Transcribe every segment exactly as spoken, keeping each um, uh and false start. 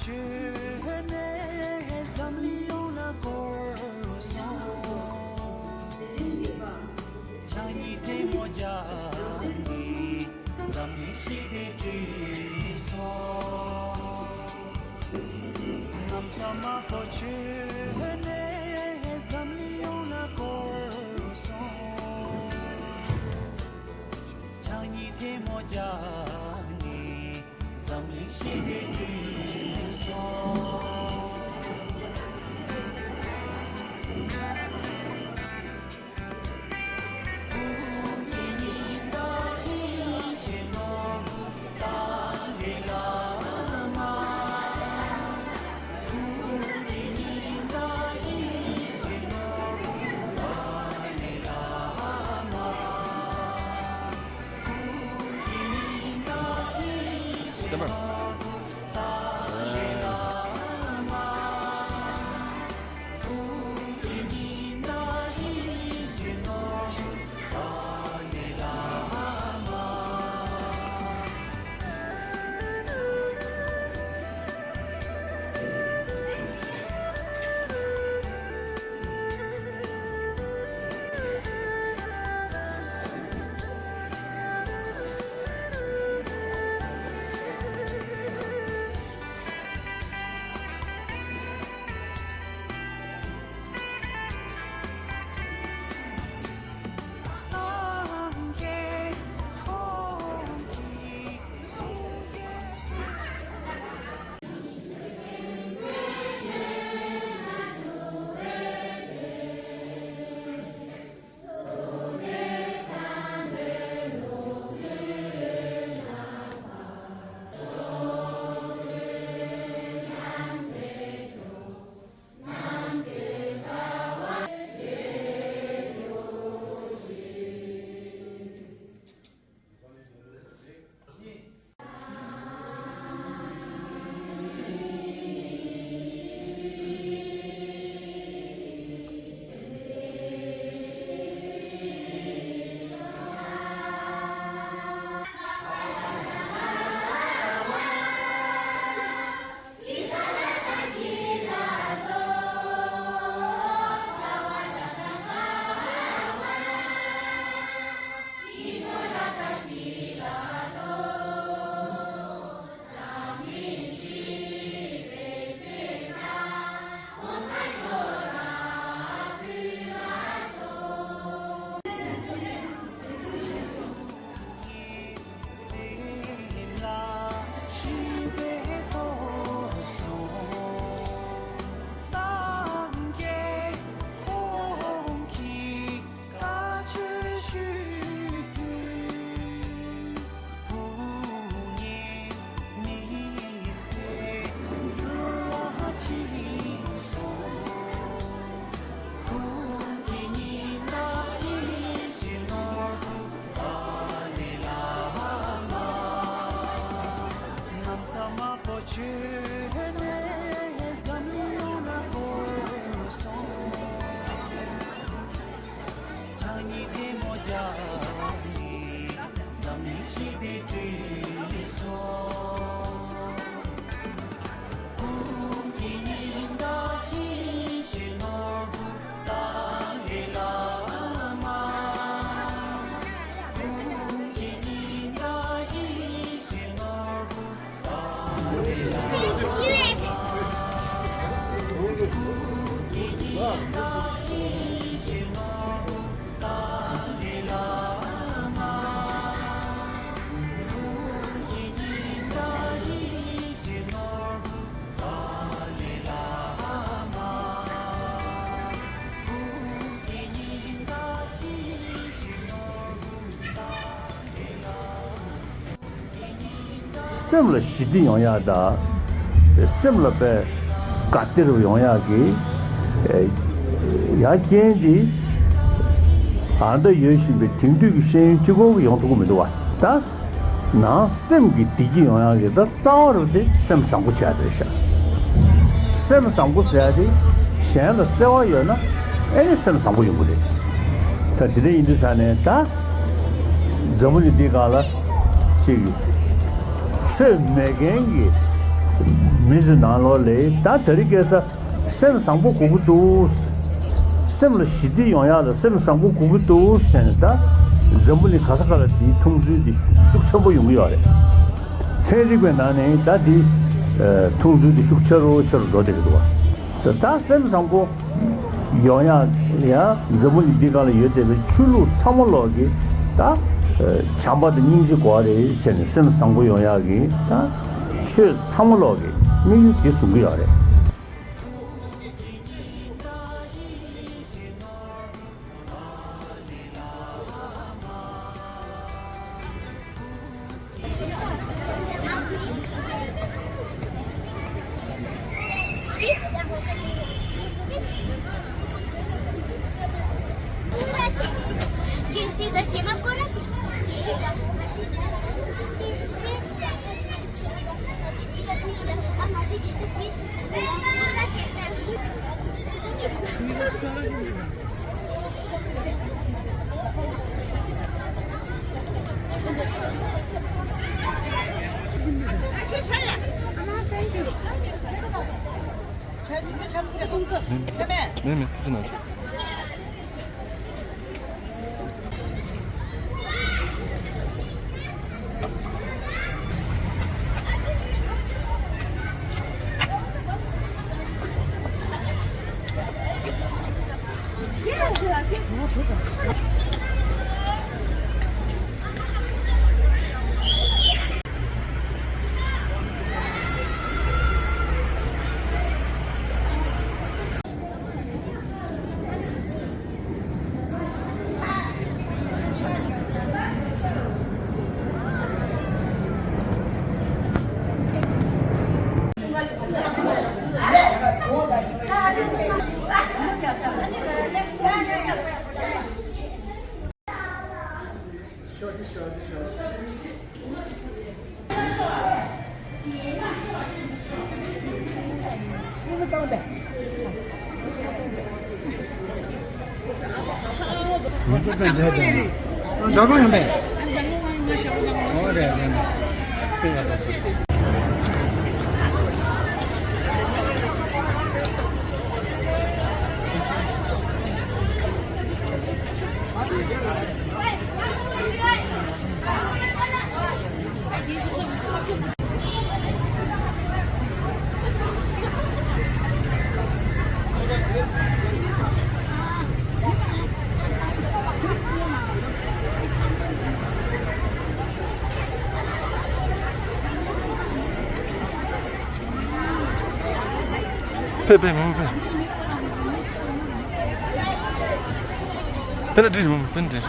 བྱོན་ནས་འཛམ་གླིང་ཡོངས་ལ་བསྐོར་སོང་། ཕྱག་གཉིས་ཐལ་མོ་སྦྱར་ནས་འཛམ་གླིང་ཞི་བདེ་བསྐྲུན་སོང་། གནམ་ས་དམར་པོ་བྱོན་ནས་འཛམ་གླིང་ཡོངས་ལ་བསྐོར་སོང་། ཕྱག་གཉིས་ཐལ་མོ་སྦྱར་ནས་འཛམ་གླིང་ཞི་བདེ་བསྐྲུན་སོང་། ཕྱག་གཉིས་ཐལ་མོ་སྦྱར་ནས་འཛམ་གླིང་ཞི་བདེ་བསྐྲུན་སོང་། ཀུན་གྱིས་ཉི་ཟླ་ཡིད་བཞིན་ནོར་བུ་ཏཱ་ལའི་བླ་མ། ཀུན་གྱིས་ཉི་ཟླ་ཡིད་བཞིན་ནོར་བུ། སེམས་ལ་ཞི་བདེ་ཡོང་ཡག་དང་། སེམས་ལ་དཔེ་དགའ་སྟེར་ཡོང་ཡག་གི་ཡ་རྐྱེན་དེ་ད་ལྟ་ཡོད་བཞིན་པའི་དེང་དུས་ཀྱི་ཤེས་ཡོན་གཅིག་པོ་གིས་ཡོང་ཐུབ་ཀྱི་མི་འདུག་བ། ད་ནང་སེམས་ཀྱི་བདེ་སྐྱིད་ཡོང་ཡག་གི་ད་རྩ་བ་རུ་དེ་སེམས་བཟང་པོ་བྱས་རེད་ཤག་སེམས་བཟང་པོ་ཟེར་ཡག་དེ་གཞན་ལ་བརྩེ་བ་ཡོད་ན་ཨེ་ནི་སེམས་བཟང་པོ་ཡོང་གི་རེད། ད་དེ་འདྲ་ཡིན་དུས་ཙང་ནས་ད་འཛམ་བུ་གླིང་འདིའི་སྒང་ལ་ཅིག་ཚོད་མེད་མཁན་གྱི་ མི་ཚོའི་ནང་ལོགས་ལ་ད་དེ་རིང་ཁ་སང་སེམས་བཟང་པོ་དགོས་ཀྱི་འདུག་སེམས་ལ་ཞི་བདེ་ཡོང་ཡག་ལ་སེམས་བཟང་པོ་དགོས་ཀྱི་འདུག་ཟེར་ནས། ད་འཛམ་བུ་གླིང་ག་ས་ག་ལ་དེའི་མཐོང་ཚུལ་དེ་ཤུགས་ཆེན་པོ་ཡོང་གི་ཡོད་རེད། ཚན་རིག་པའི་ནང་ནས་ད་དེའི་མཐོང་ཚུལ་དེ་ཤུགས་ཆེ་རུ་ཆེ་རུ་འགྲོ་བསྡད་ཀྱི་འདུག་བ། ད་སེམས་བཟང་པོ་ཡོང་ཡག་ཡང་འཛམ་བུ་གླིང་འདི་སྒང་ལ་ཡོད་བསྡད་པའི་ཆོས་ལུགས་ཚང་མ་ལོག་གིས་ད་བྱམས་པ་དང་སྙིང་རྗེ་དགོས་རེད་ཟེར་ནས། སེམས་བཟང་པོ་ཡོང་ཡག་གི་ད་ཆོས་ཚང་མ་ལོག་གིས་དམིགས་ཡུལ་དེ་བཟུང་གི་ཡོད་རེད། མེད་མེད་མེད། ཐུགས་རྗེ་གནང་། ཕེབས་ཕེབས་མོ་ཕེབས། དེ་ལ་འགྲིག་མོ་དེ་འགྲིག་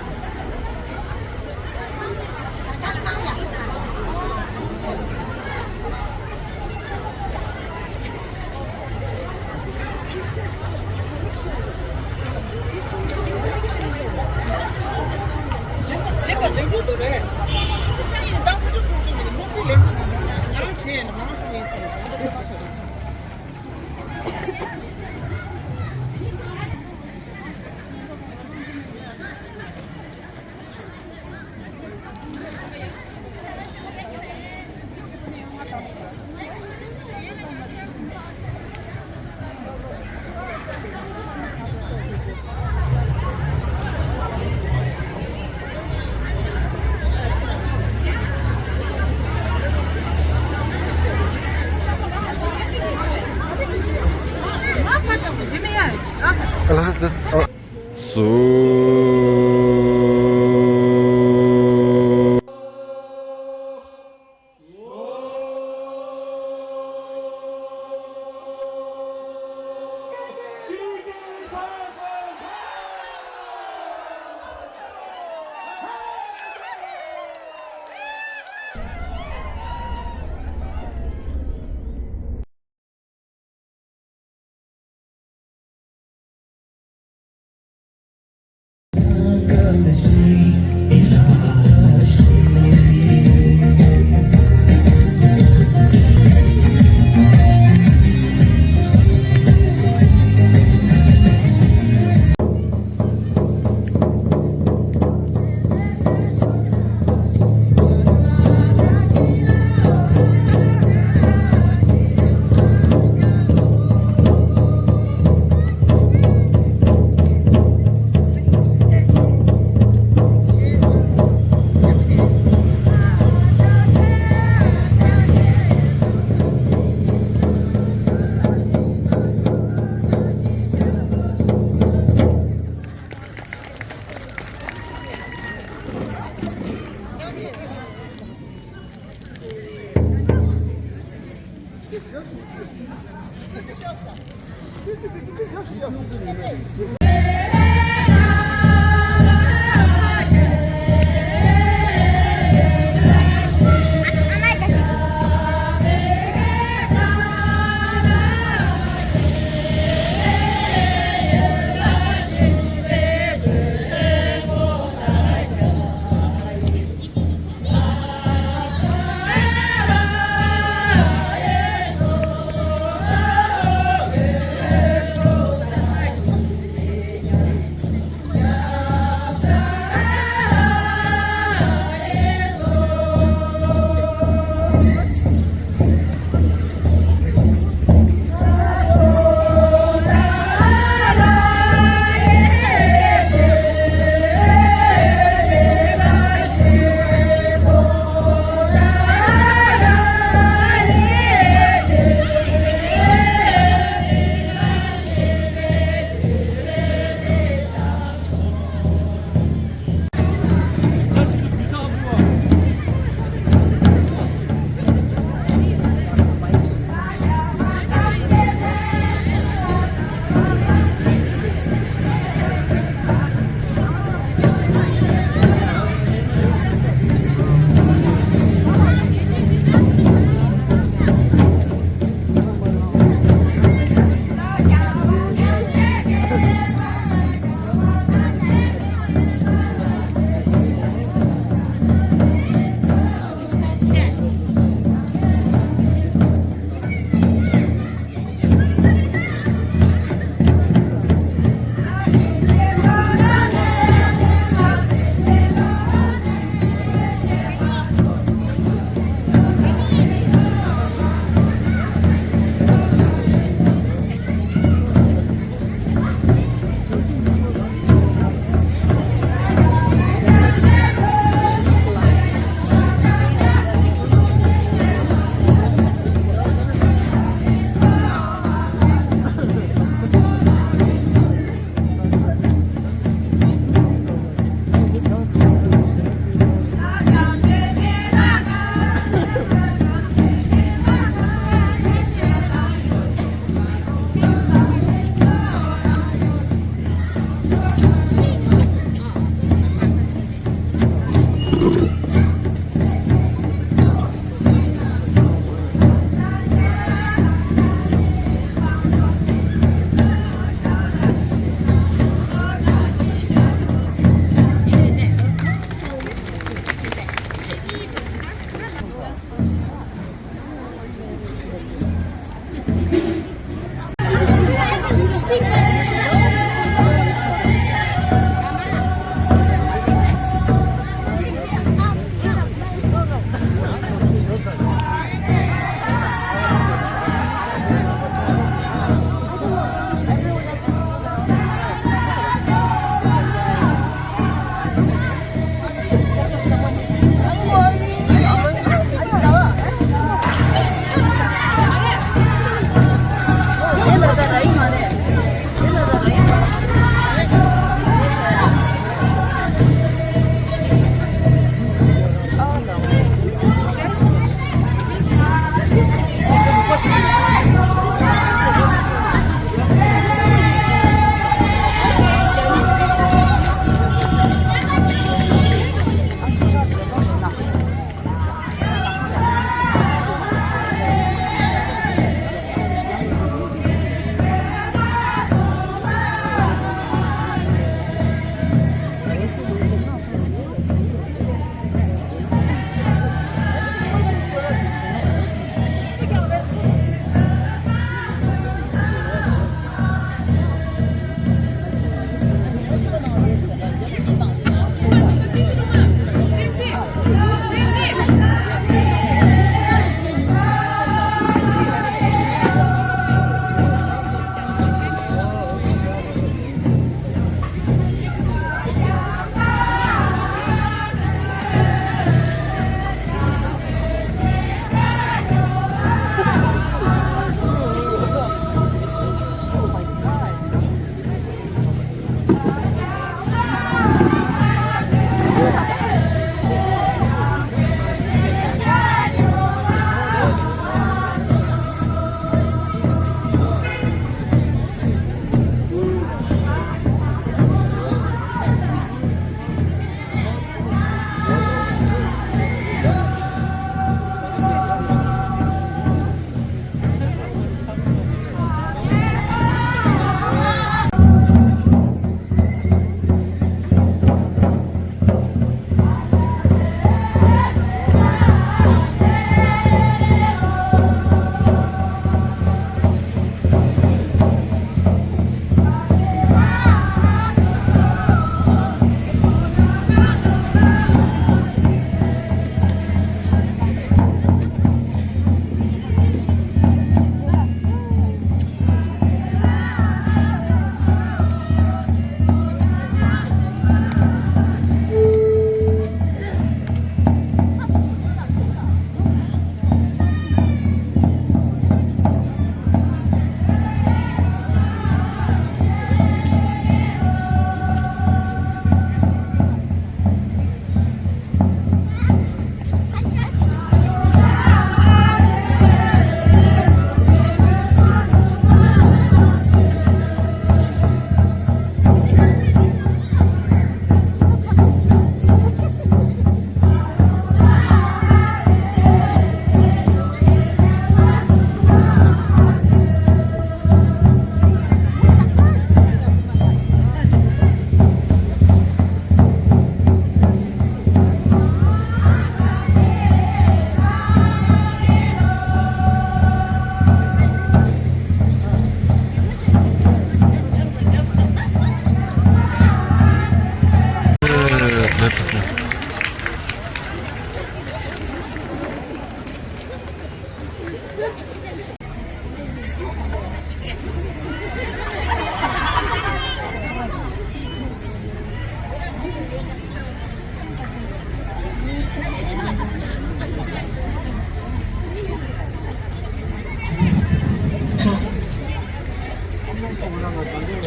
ཉིས་བརྒྱ་བརྟན་གྱི་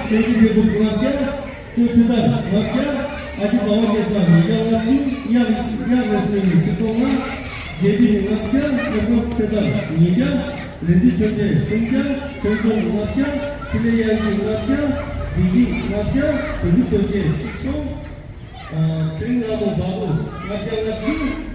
འབྲས་བུ་ལྔ་བརྒྱ། ལྟོ་ཐུན་དར་ལྔ་བརྒྱ། ཨ་ཏི་ཟླ་བ་བརྒྱད་ཚར་ཉིས་བརྒྱ་ལྔ་བཅུ། གཡག་གཡག་ལ་སོན་ནི་ཆུ་ཚོད་ལྔ། རྒྱལ་བི་ནི་ལྔ་བརྒྱ། ཨེ་ཀོ་ཐེ་དར་ཉིས་བརྒྱ། རིན་ཆེན་མཆོད་རྟེན་སུམ་བརྒྱ། ཐོན་ཚོང་ལྔ་བརྒྱ། ཕི་ལེ་གཡག་གི་ལྔ་བརྒྱ། བི་གི་ལྔ་བརྒྱ། བི་གི་ལྟོ་ཆས་ཆིག་སྟོང་། ཨ། ཚེ་རིང་ལྷ་མོ་བ་སྤུ་ལྔ་བརྒྱ་ལྔ་བཅུ།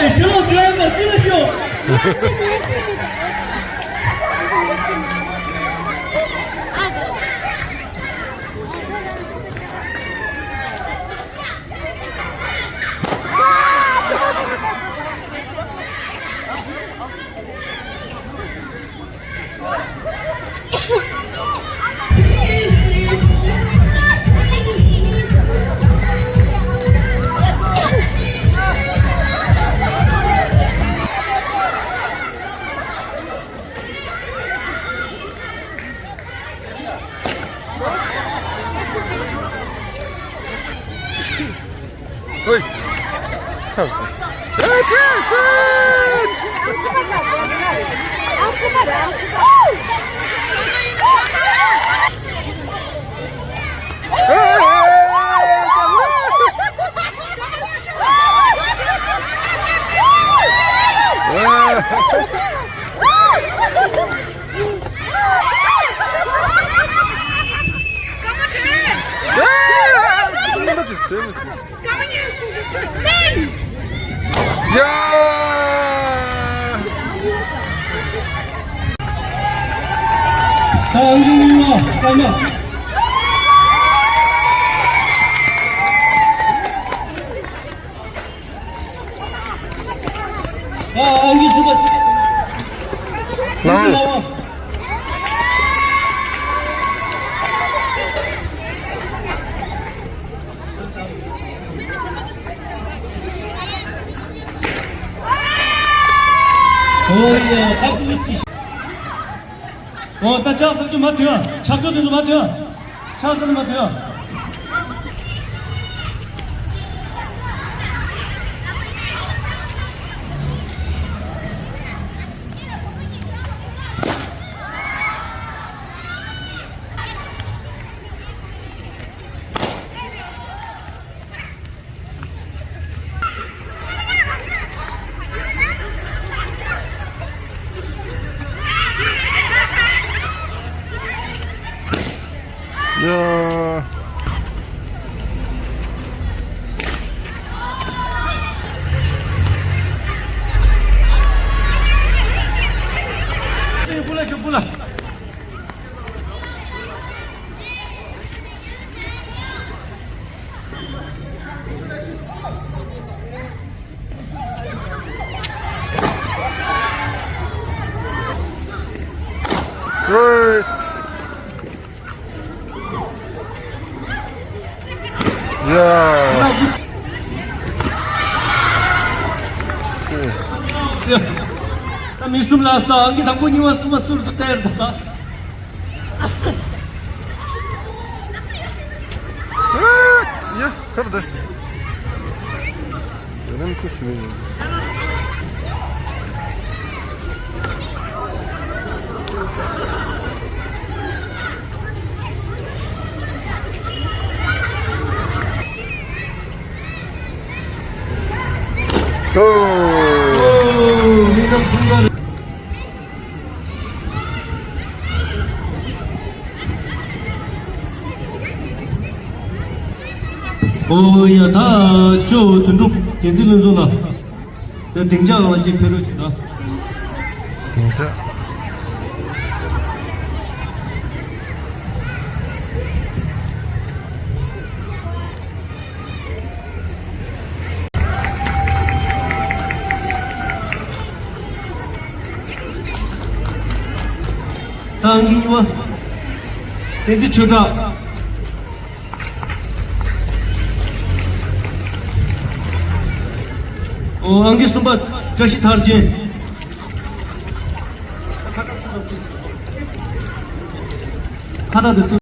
ཁྱེད་རང་བོད་ཡིག་ལ་ལྟོས་ཤོག་ཨོའི། ཐར་སོང་། Attention! ཨོ་ད་ལྕགས་ཟེར་གྱི་མ་ཐོན། ཆག་ཆོག་དེ་ཚོ་མ་ཐོན། ཆགས་ཟེར་མ་ཐོན། ཡ། སྤུ་ལ་ཤོག་སྤུ་ལ། Good. Yeah. ད་མི་གསུམ་ལ་ལྟ། ཨང་ཀི་དང་པོ་གཉིས་པ་གསུམ་པ་ཟུར་དུ་སྟེར་ད། ཡ། ཁར་དེ། རང་ཁུ་སི་མི་ཡིན། ཨོ། ཨོ་ཡ། ད་ཅོ་དོན་གྲུབ་བསྟན་འཛིན་ལྷུན་འཛོམས་ལགས། ད་སྡིངས་ཆ་ལ་ཅིག་ཕེབས་རོགས་བྱེད་དང་། སྡིངས་ཆ། ད་ཨང་ཀི་གཉིས་པ། བསྟན་འཛིན་ཆོས་གྲགས། ཨོ། ཨང་ཀི་གསུམ་པ། བཀྲ་ཤིས་མཐར་ཕྱིན། ཁ་བཏགས་དེ་ཚོ།